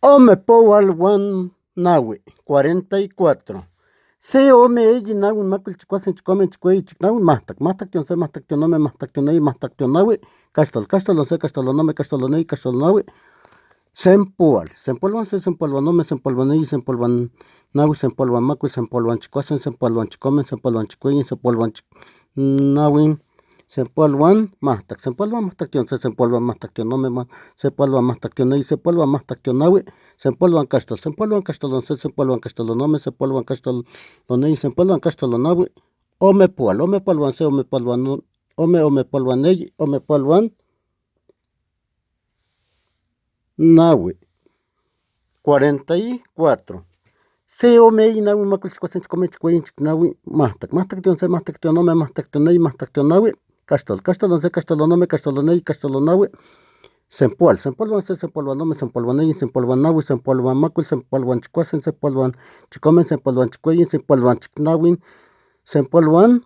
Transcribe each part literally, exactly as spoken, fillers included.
Ome powal wan nawi, cuarenta y cuatro. Se ome eyi nawi macuil chicuasen chicomen chicueyi chicnawi mahtac. Mahtac tion se, mahtac tion ome, mahtac tion eyi, mahtac tion nawi. Caxtol, caxtol wan se, caxtol wan ome, caxtol wan eyi, caxtol wan nawi. Sen powal, sen powal wan se, sen powal wan ome, sen powal wan eyi, sen powal wan nawi, sen powal wan macuil, sen powal wan chicuasen, sen powal wan chicomen, sen powal wan chicueyi, sen powal wan chicnawi. Sen powal wan mahtac, sen powal wan mahtac tion se, sen powal wan mahtac tion ome, sen powal wan mahtac tion eyi, sen powal wan mahtac tion nawi. Sen powal wan caxtol, sen powal wan caxtol wan se, sen powal wan caxtol wan ome, sen powal wan caxtol wan eyi, sen powal wan caxtol wan nawi. Ome powal, ome powal wan se, ome powal wan ome, ome powal wan eyi, ome powal wan nawi. Cuarenta y cuatro. Se ome eyi nawi macuil chicuasen chicomen chicueyi chicnawi. Mahtac, mahtac tion se, mahtac tion ome, mahtac tion eyi, mahtac tion nawi. Caxtol, caxtol wan se, caxtol wan ome, caxtol wan eyi, caxtol wan nawi. Sen powal, sen powal wan se, sen powal wan ome, sen powal wan eyi, sen powal wan nawi, sen powal wan macuil, sen powal wan chicuasen, sen powal wan chicomen, sen powal wan chicueyi, sen powal wan chicnawi. Sen powal wan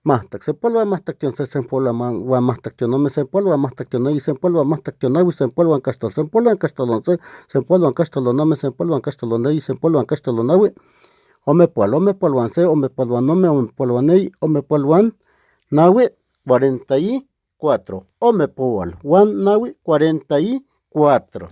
mahtac, sen powal wan mahtac tion se, sen powal wan mahtac tion ome, sen powal wan mahtac tion eyi, sen powal wan mahtac tion nawi. Sen powal wan caxtol, sen powal wan caxtol wan se, sen powal wan caxtol wan ome, sen powal wan caxtol wan eyi, sen powal wan caxtol wan nawi. Ome powal, ome powal wan se, ome powal wan ome, ome powal wan eyi, ome powal wan nawi. Cuarenta y cuatro. Ome powal wan nawi, cuarenta y cuatro.